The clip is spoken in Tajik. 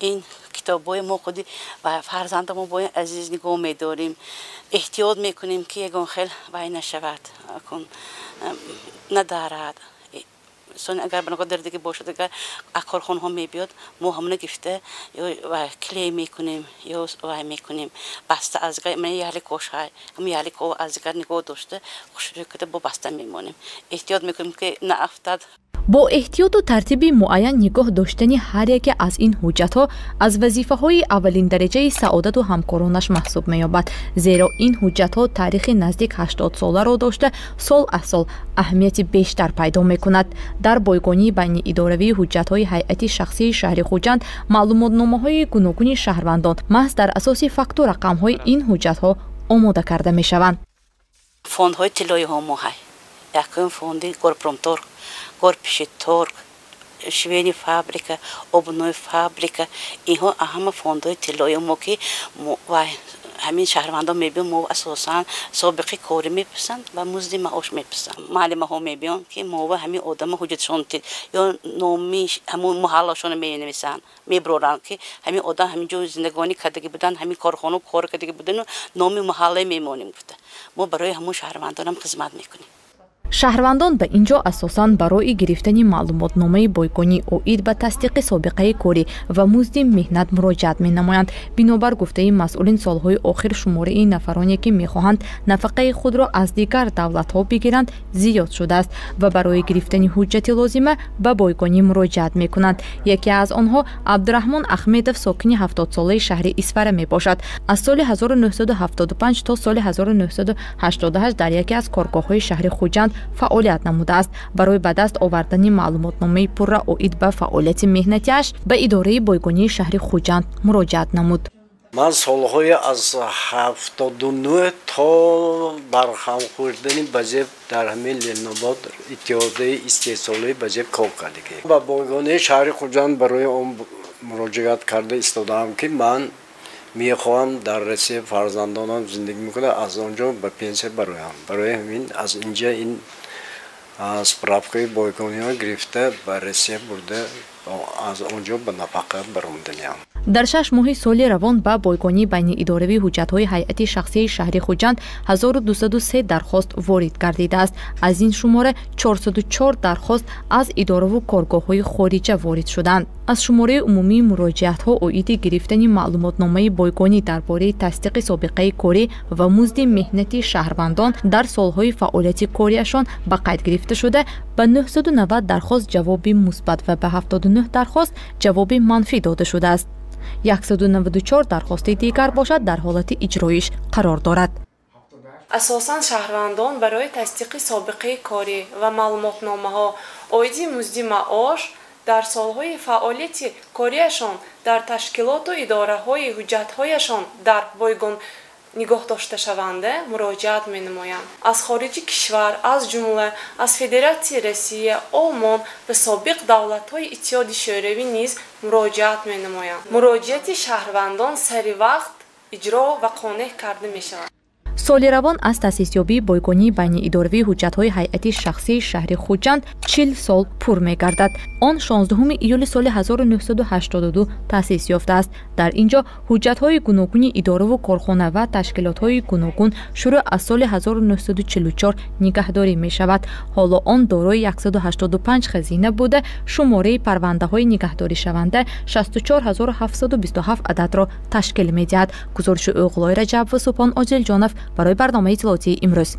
Ин китобҳои мо худи ва фарзандамо бояд азиз нигоҳ медорем, эҳтиёт мекунем, ки ягон хел вай нашавад, надарад. Агар баного дардиги бошад, агар аз корхонаҳо мебиёд, мо ҳамона гирифта ё клей мекунем, ё вай мекунем, баста аз ярлик ошай, ҳамн ярлик аз дигар нигоҳ дошта, хушрӯй карда бо баста мемонем, эҳтиёт мекунем, ки наафтад. Бо эҳтиёту тартиби муайян нигоҳ доштани ҳар яке аз ин ҳуҷҷатҳо аз вазифаҳои аввалиндараҷаи Саодату ҳамкоронаш маҳсуб меёбад, зеро ин ҳуҷҷатҳо таърихи наздик 80-соларо дошта, сол аз сол аҳамияти бештар пайдо мекунад. Дар бойгонии байниидоравии ҳуҷҷатҳои ҳайати шахсии шаҳри Хуҷанд маълумотномаҳои гуногуни шаҳрвандон маҳз дар асоси факту рақамҳои ин ҳуҷҷатҳо омода карда мешаванд. Фондҳои тиллоиҳо моҳай: якум фонди Горпромторг, Горпищеторг, швейный фабрика, обувной фабрика. Инҳо ҳама фондҳои тиллои мо, ки вай ҳамин шаҳрвандон мебиён, мо асосан собиқи корӣ мепурсанд ва музди маош мепурсанд. Маълимаҳо мебиён, ки мова ҳамин одама ҳуҷҷатшон ё номи ҳамун маҳаллашонро менависанд, мебуроранд, ки ҳамин одам ҳамин ҷо зиндагонӣ кардагӣ буданд, ҳамин корхона кор кардагӣ будану номи маҳалле мемонем гуфта. Мо барои ҳамун шаҳрвандонам хизмат мекунем. Шаҳрвандон ба ин ҷо асосан барои гирифтани маълумотномаи бойгонӣ оид ба тасдиқи собиқаи корӣ ва музди меҳнат муроҷиат менамоянд. Бинобар гуфтаи масъулин, солҳои охир шумораи нафароне, ки мехоҳанд нафақаи худро аз дигар давлатҳо бигиранд, зиёд шудааст ва барои гирифтани ҳуҷҷати лозима ба бойгонӣ муроҷиат мекунанд. Яке аз онҳо Абдураҳмон Ахмедов, сокини 70-солаи шаҳри Исфара мебошад. Аз соли 1975 то соли 1988 дар яке аз коргоҳҳои шаҳри Хуҷанд фаъолият намудааст. Барои ба даст овардани маълумотномаи пурра оид ба фаъолияти меҳнатиаш ба идораи бойгонии шаҳри Хуҷанд муроҷиат намуд. Ман солҳои аз 79 то барҳам хӯрдани БАЖЭП дар ҳамин Ленинобод, иттиҳодияи истеҳсолии БАЖЭП кор кардагӣ. Ба бойгонии шаҳри Хуҷанд барои он муроҷиат карда истодаам, ки ман мехоҳам дар Россия фарзандонам зиндагӣ мекунад, аз он ҷо ба пенсия бароям. Барои ҳамин аз инҷа ин справкаи бойгониҳо гирифта, ба Россия бурда, аз он ҷо ба нафақа баромаданиам. Дар 6 моҳи соли равон ба бойгонии байниидоравии ҳуҷҷатҳои ҳайати шахсии шаҳри Хуҷанд 1203 дархост ворид гардидааст. Аз ин шумора 404 дархост аз идораву коргоҳҳои хориҷа ворид шуданд. Аз шумораи умумии муроҷиатҳо оиди гирифтани маълумотномаи бойгонӣ дар бораи тасдиқи собиқаи корӣ ва музди меҳнати шаҳрвандон дар солҳои фаъолияти кориашон ба қайд гирифта шуда, ба 990 дархост ҷавоби мусбат ва ба 79 дархост ҷавоби манфӣ дода шудааст. 194 дархости дигар бошад, дар ҳолати иҷроиш қарор дорад. Асосан шаҳрвандон барои тасдиқи собиқаи корӣ ва маълумотномаҳо оиди музди маош дар солҳои фаъолияти кориашон дар ташкилоту идораҳои ҳуҷҷатҳояшон дар бойгон нигоҳ дошташаванда муроҷиат менамоянд. Аз хориҷи кишвар, аз ҷумла аз Федератсияи Россия, Олмон ва собиқ давлатҳои Иттиҳоди Шӯравӣ низ муроҷиат менамоянд. Муроҷиати шаҳрвандон сари вақт иҷро ва қонеъ карда мешавад. Соли равон аз таъсисёбии бойгонии байниидоравии ҳуҷҷатҳои ҳайати шахсии шаҳри Хуҷанд 40 сол пур мегардад. Он 16 июли соли 1982 таъсис ёфтааст. Дар ин ҷо ҳуҷҷатҳои гуногуни идораву корхона ва ташкилотҳои гуногун шурӯъ аз соли 1944 нигаҳдорӣ мешавад. Ҳоло он дорои 185 хазина буда, шумораи парвандаҳои нигаҳдоришаванда 64727 ададро ташкил медиҳад. Гузориши Оғлои Раҷаб ва Субҳон Одилҷонов барои барномаи иттилоотии «Имрӯз».